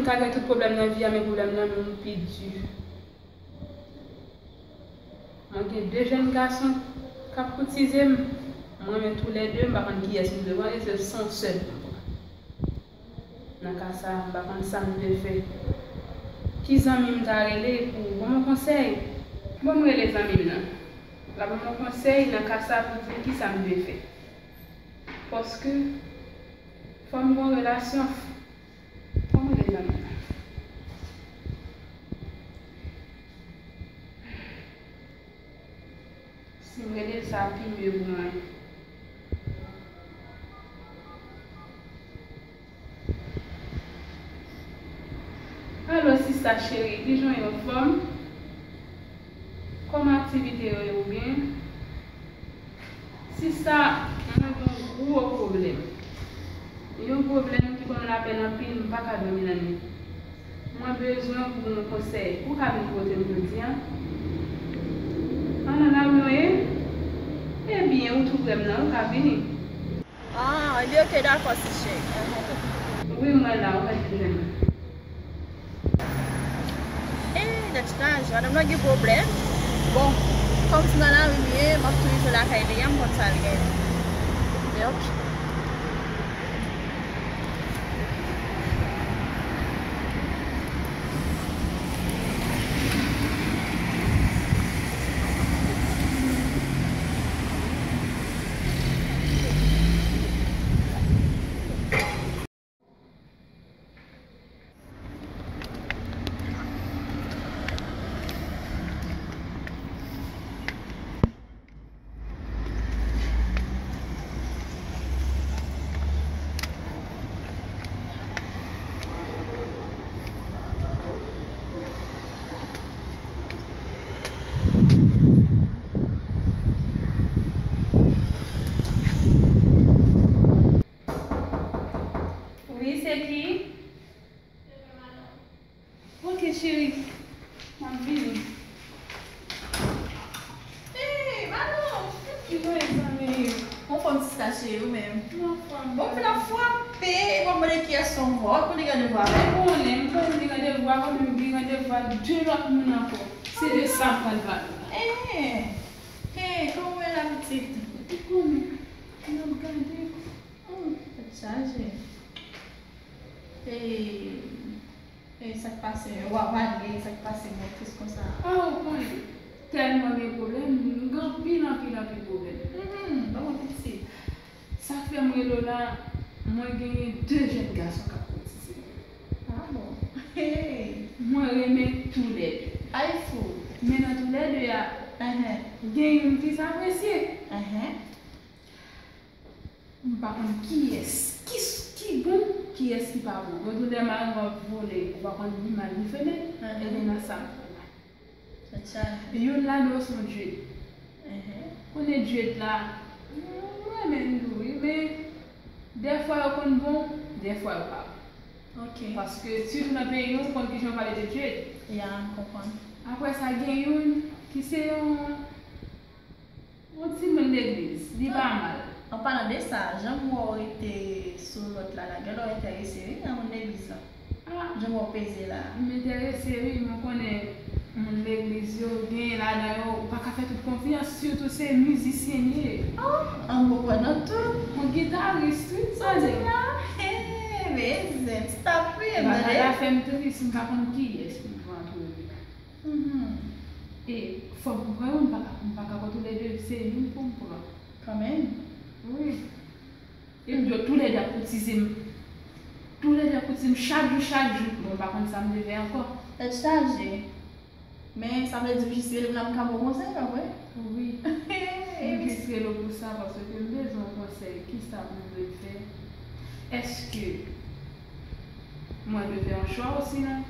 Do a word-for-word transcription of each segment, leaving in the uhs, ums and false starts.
M ka gen tout pwoblèm nan vi a, men pwoblèm nan menm pi di. Mwen gen de jèn gason k ap koutize m. Mwen renmen toulède, m pa konn kiyès m dwe pran, e se yon sèl m pran. Nan ka sa a, m pa konn sa m dwe fè. Ki zanmi m ta rele pou ban mwen konsèy? Bon, m rele zanmi m nan. L ap ban mwen konsèy nan ka sa a pou di m kisa m dwe fè. Paske fò m gen yon relasyon. Fò m rele zanmi m nan. Si m rele l, sa pi mye pou mwen. Alo, sista cheri, kijan w ye, anfòm? Kòman aktivite yo ye, ou byen? Sista, mwen gen yon gwo pwoblèm. Yon pwoblèm ki ban m lapèn anpil, m pa ka dòmi lannwit. Mwen bezwen ou pou yon konsèy. Ou ka vin kote m jodi a? An, nan lari w ye? Ebyen, ou tou prè m nan, ou ka vini. Ah, li oke, dakò, ti cheri. Wi, mwen la, ou mèt vin jwenn mwen. Eh, tèt chaje, madanm nan gen pwoblèm. Bon, kòm se nan lari m ye, m ap tou rive lakay li a, m konn sa l genyen. Men oke. Wi, se ki? Ok, cheri. M ap vini. Hey, Manon! Ki bagay sa, men? Anfòm, sista cheri, ou menm? M anfòm. Bon, m vin ap frape, w ap mande kiyès se yon vwa, w ap mande randevou avè m. Ou konnen, m konnen m gen randevou avè w, men m gen randevou ak de lòt moun ankò. Se de sa m pral pale w la. Eh, hey, kòman w ye la, pitit? Ou konnen, m ap gade. Oh, tèt chaje. E, e sa k pase? Ou ap pale, sa k pase, mwen tris konsa? Ah, ou konnen, tèlman gen pwoblèm, m gen anpil, anpil, anpil pwoblèm. Mhm, ban mwen pitit. Sa k fè m rele w la, mwen genyen de jèn gason k ap koutize m. Ah bon? Hey! Mwen renmen toulède. Ay fou! Men nan toulède a, mhm, gen youn ki apresye. Mhm. M pa konn kiyès, ki, ki bon, kiyès ki pa bon. Gen de lè m al wè w ap vole, ou pa konn ni mal ni femèl, mhm, ebyen nan sa m pran la. Tèt chaje. Youn ladan yo se yon dread. Mhm. Konnen dread la, m renmen l tou wi, men dèfwa yo konn bon, dèfwa yo pa bon. Ok. Paske sitou nan peyi nou, ou konn kijan yo pale de dread. Ya, m konprann. Apre sa, gen youn ki se yon Yon timoun legliz, li pa mal. An palan de sa, jan m wè w rete sou lòt la la, genlè w enterese wi nan moun legliz la. Ah. Jan m wè w peze la. M enterese wi, men w konnen moun legliz yo, genyen ladan yo, ou pa ka fè tout konfyans, sitou se mizisyen m ye. Oh, an m konprann nan tout. Yon gitaris wi, sa w di m la. Hey, men zen, stop wi, m tande. Bagay la fè m tris, m pa konn kiyès pou m pran tou. Mhm. E fò m pran youn, m pa ka, m pa ka pran toulède, se youn pou m pran. Kanmenm? Wi. E m di w, toulède ap koutize m. Toulède ap koutize m chak jou, chak jou. Bon, m pa konn sa m dwe fè ankò. Tèt chaje. Men, sa vle di m jis rele m la, m ka ba w konsèy, pa vre? Wi. M jis rele w pou sa, paske m bezwen yon konsèy. Kisa m dwe fè? Èske mwen dwe fè yon chwa osinon?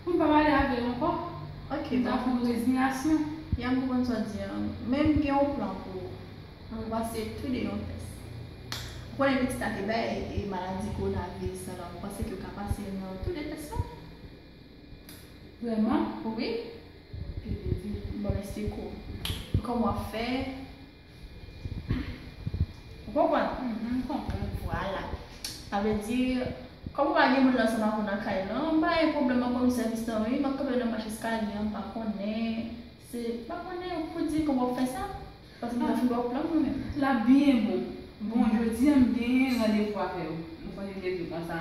Pou m pa pale avè l ankò. Ok, m ta fè yon rezinyasyon. Ya, m konprann sa w di an. Men m gen yon plan pou ou. Ou pase tou de yon tès. Ou konnen pitit la te bay e maladi kowonaviris lan la, ou panse ke w ka pase nan tou de tès lan? Vrèman? Wi. Ebyen, di m. Bon, mèsi kou. Kòman w ap fè? Ou konprann? Mhm, m konprann. Vwala. Sa vle di, Kòm ou pa gen moun nan ansanm avè w nan kay lan, m pa gen pwoblèm ankò, m sèvis lan wi, m ap kanpe nan mach eskalye an, m pa konnen, se, m pa konnen pou di kòman w ap fè sa, paske m ta fin ba w plan mwen menm. L ap byen bon. Bon, jodi a m gen randevou avè w. Nou konn yo te di konsa,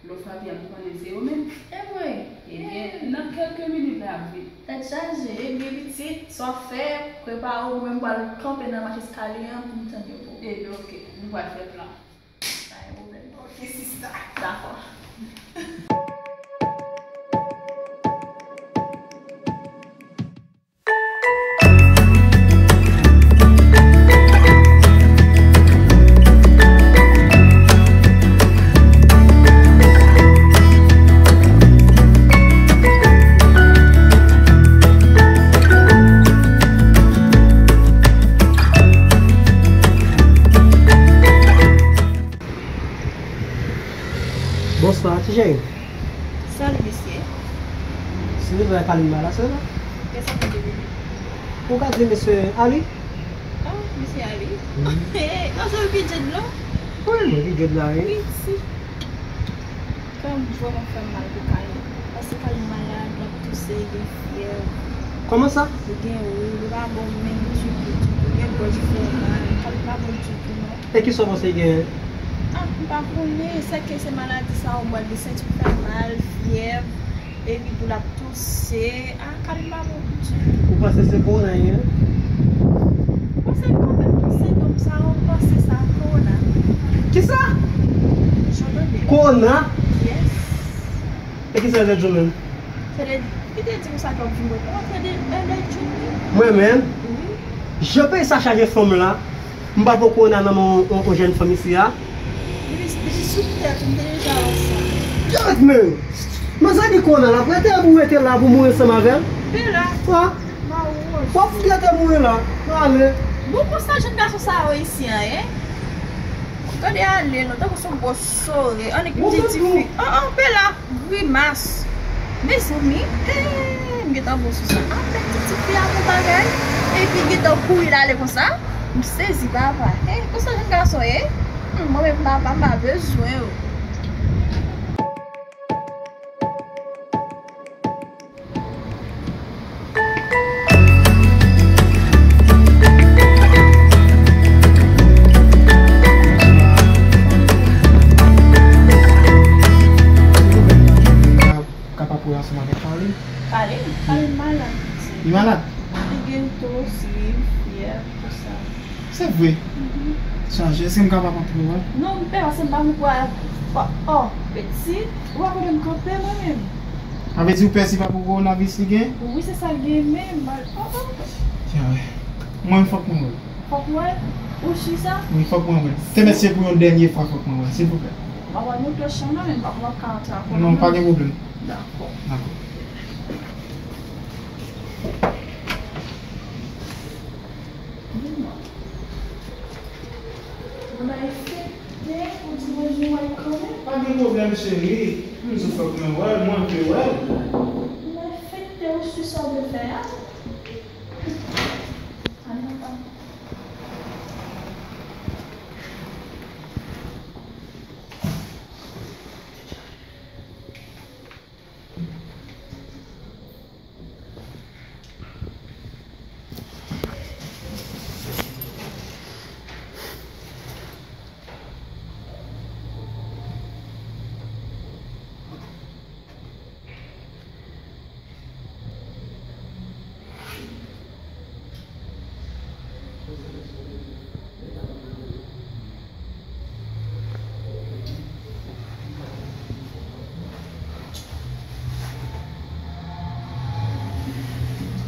lè w frape a, nou konnen se yo menm. Evre? Ebyen, nan kèlke minit la, l ap vin. Tèt chaje, ebyen pitit, sa w ap fè, prepare w, mwen menm m pral kanpe nan mach eskalye an pou m tann yo pou ou. Ebyen, oke, nou pral fè plan. Pa gen pwoblèm. Oke, sista. Dakò. Bonswa, ti cheri. Salut, mesye. Se vre, Kalima la, se vre? Kisa pou di? Ou ka di mesye Ali? Ah, mesye Ali? Wi. Nan se P J la? Wi, mwen P J la, wi. Wi, si. Kè m vrèman fè m mal pou Kalima. Paske Kalima malad, l ap touse, gen fyèv. Kòman sa? Li gen, wi, li pa bon menm ditou, ditou. Gen gòj fè mal. Kalima pa bon ditou, non. E kisa w panse l genyen? Ah, m pa konnen, sèke se maladi sa ou bwè, li santi l fè mal, fyèv, epi tou l ap touse. Ah, Kalima pa bon ditou. Ou panse se kowona l genyen? Ou panse li konn tout sentòm sa, ou panse sa kowona? Kisa? Jan w tande. Kowona? Yes. E kisa l te di w menm? Se te, li te di m sa kòm vin mwen. Mwen te di, e, lè Jimmy. Mwen menm? Wi. Jan peyi sa chaje fanm la, m pa poko nan men yon, yon, yon jèn fanm isi a. Li, li sou tèt, m te deja wè sa. Gad men! Men sa ki konnen la, prete pou rete la pou mouri ansanm avè l. Bela. Sa? Mawoz. W ap gete mouri la. Nan ale. Bon, konsa jèn gason sa yo isi an, en? Tande ale non, tankou se yon gwo sore. Annik yon ti, ti fi. An, an, Bela. Grimas. Mezanmi, hey, m gentan bon sou sa. Apèn ti, ti fi a bon bagay. Epi gentan kouri l ale konsa. M sezi papa. Hey, konsa jèn gason ye? Hmm, mwen menm papa, m pa bezwen yo. Kapab wè ansanm avèk Carline? Carline? Carline malad. Li malad? Li gen to, swiv, fyèv, tout sa. Se vre? Mhm. Chaje, èske m kapab antre wè l? Non, m pè, paske m pa konn kwa, kwa, oh, pitit, ou pa kote m kanpe mwen menm. Sa vle di ou pè si pa pou kowonaviris li gen? Wi, se sa l gen menm. Oh, oh. Tiens, wi. Mwen, fòk mwen wè l. Fòk wè? Ou si sa? Wi, fòk mwen wè l. Te mèsi pou yon dènye fwa, fòk mwen wè l, silvouplè. Mwen wè nou de chanm nan, men m pa, m pa ka antre ankò. Non, pa gen pwoblèm. Dakò. Dakò. Di mwen. Ou bay fete pou di bonjou wè kanmenm? Pa gen pwoblèm, cheri. M di w fòk mwen wè l, mwen vle wè l. Ou bay fete ou si sa w vle fè a? Ale, papa.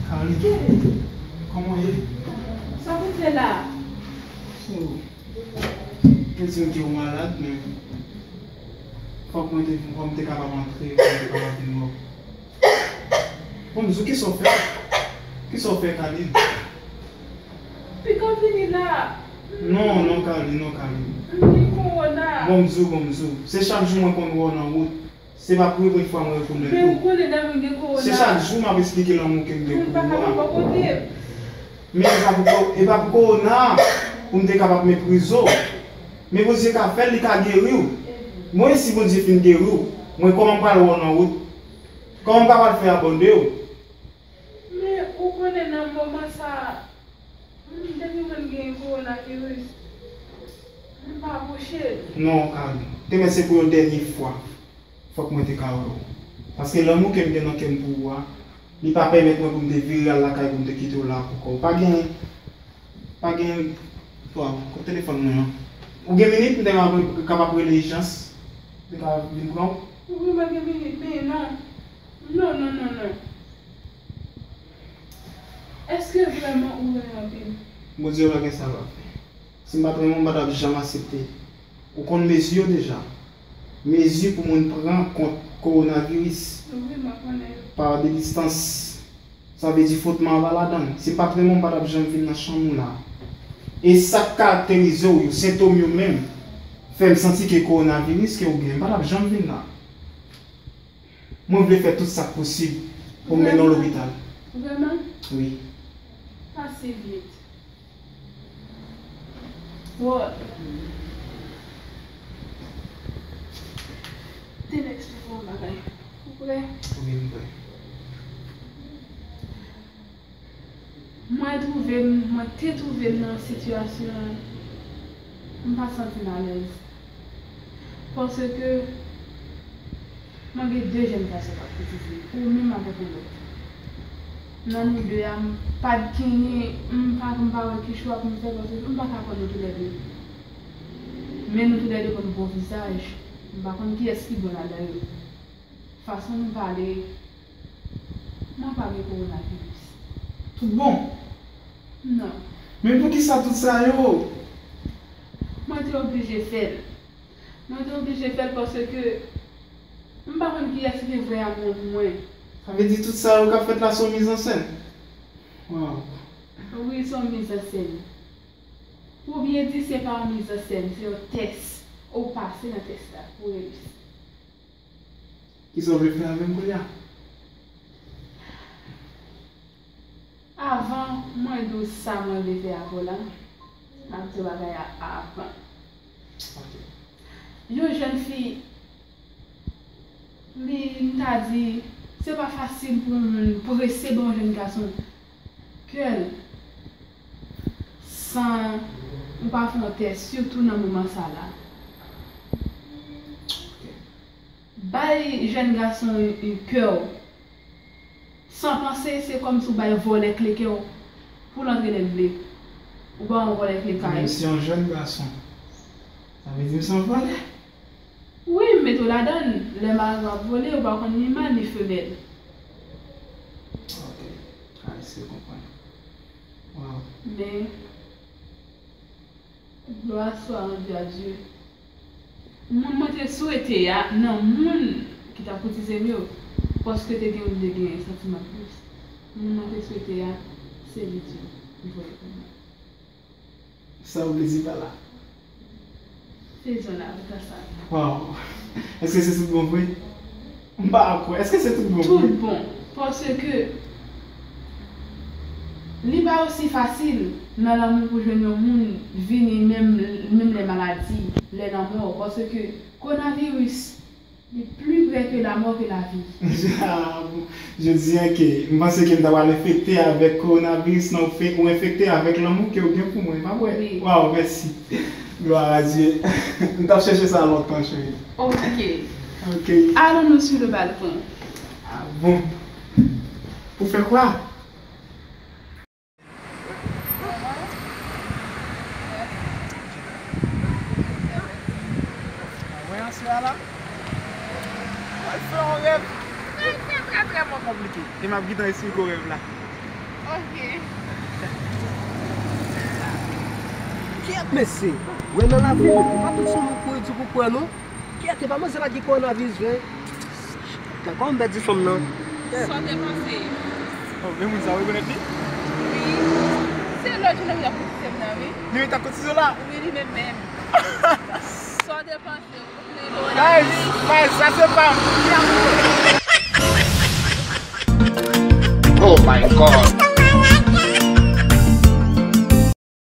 Carline, kòman w ye? Sa pou fè la? So, mwen di w ke w malad, men fòk mwen te, fòk m te kapab antre, fòk m te kapab vin wè w. Bon, m di w, kisa w fè? Kisa w fè, Carline? Pikan vini la. Non, non, Carline, non, Carline. M gen kowona. Bon, m di w, bon, m di w. Se chak jou mwen konn wè w nan wout. Se pa premye fwa mwen rekonèt ou. Men ou konnen dam mwen gen kowona. Se chak jou m ap esplike lanmou ke m gen pou ou a. Mwen pa ka viv bò kote m. Men e pa pou ko-, e pa pou kowona pou m te kapab meprize w. Men Bondye ka fè l, li ka geri w. Mwen, si Bondye fin geri w, mwen kòman m pral wè w nan wout? Kòman m pral fè abandone w? Men ou konnen nan moman sa a, hmm, depi mwen gen kowonaviris, m pa bouche. Non, Karen. Demen se pou yon dènye fwa. Fòk mwen te ka wè w. Paske lanmou ke m gen nan kè m pou ou a, li pa pèmèt mwen pou m te vire al lakay pou m te kite w la ankò. Pa gen, pa gen, waw, kot telefòn mwen an? Ou gen minit m te ka, kapab rele ijans? M te ka vin pran w? Wi, mwen gen minit, men non. Non, non, non, non. Èske vrèman ou renmen anpil? Bondye wè gen sa l ap fè. Si m pa t renmen w, m pa t ap janm aksepte. Ou konn mezi yo deja. Mezi pou moun pran kont kowonaviris. Wi, mwen konnen yo. Par de distans. Sa vle di fwotman an pa ladan l. Si m pa t renmen w, m pa t ap janm vin nan chanm ou la. E sa k karakterize w yo, sentòm yo menm, fè m santi ke kowonaviris ke ou gen, m pa t ap janm vin la. Mwen vle fè tout sa k posib pou m mennen w lopital. Vrèman? Wi. Pase vit. Bon. Te m eksplike w yon bagay. Ou prè? Wi, m prè. Mwen twouve m, mwen te twouve m nan yon sitiyasyon m pa santi m alèz. Paske mwen gen de jèn gason k ap koutize, ou menm avèk yon lòt. Nan nou de a, m pa t genyen, m pa, m pa wè ki chwa pou m fè, paske m pa ka pran nou toulède. Men nou toulède konn bon vizaj. M pa konn kiyès ki bon ladan yo. Fason nou pale, mwen pa gen kowonaviris. Tout bon? Non. Men poukisa tout sa yo? Mwen te oblije fè l. Mwen te oblije fè l paske m pa konn kiyès ki vrè amou pou mwen. Sa vle di tout sa yo k ap fèt la se yon mizansèn? Waw. Wi, se yon mizansèn. Pou byen di, se pa yon mizansèn, se yon tès. Ou pase nan tès la, ou reyisi. Kisa w vle fè avè m kounye a? Avan mwen di w sa mwen vle fè avè w la, m ap di w bagay a avan. Ok. Yon jèn fi, li, m ta di, se pa fasil pou yon moun prese ba yon jèn gason kè l san ou pa fè yon tès, sitou nan moman sa la. Ok. Bay jèn gason kè w san panse, se kòmsi w bay vòlè kle kè w pou l antre lè l vle. Ou ba yon vòlè kle kay. Men m se yon jèn gason. Sa vle di m se yon vòlè? Wi, m mete w ladan l. Lè mari w ap vole, ou pa konn ni mal ni femèl. Ok. Ayisyen konprann. Waw. Men, Gloire soit rendue à Dieu. Moun mwen te swete a, nan moun ki t ap koutize m yo, paske te gen, te gen santiman plis. Moun mwen te swete a, se li tou, li voye pou mwen. Sa w vle di pa la? Se jan la, ou ta sa. Waw. Èske se tout bon vre? M pa kwè. Èske se tout bon vre? Tout bon. Paske li pa osi fasil nan lanmou pou jwenn yon moun vini menm, menm lè maladi, lè lanmò. Paske kowonaviris, li pli pre ke lamò ke lavi. Ah, bon. Jodi a ke m panse ke m ta pral enfekte avèk kowonaviris nan ou fe-, ou enfekte avèk lanmou ke w gen pou mwen, pa vre? Wi. Waw, mèsi. Gloire à Dieu. M t ap chèche sa lontan, cheri. Ok. Ok. Allons-nous sur le balcon. Ah bon? Pou fè kwa? Mwen answè a la, mwen fè yon rèv trè, trè, trè, trè, trè konplike. E m ap gentan esplike w rèv la. Ok. Kèt mesye, wè nan lavi, ou pa tout sa moun pou di pou kwè non. Kèt, e pa manzè la gen kowonaviris vre? Dakò, m pèdi fanm nan. Sa w te panse? Oh, men moun sa w rekonèt li? Wi. Se lòt jounen li t ap koutize m nan, wi. Li menm t ap koutize w la? Wi, li menm menm. Sa w te panse? Guys, guys, sa se pa m. Oh my God.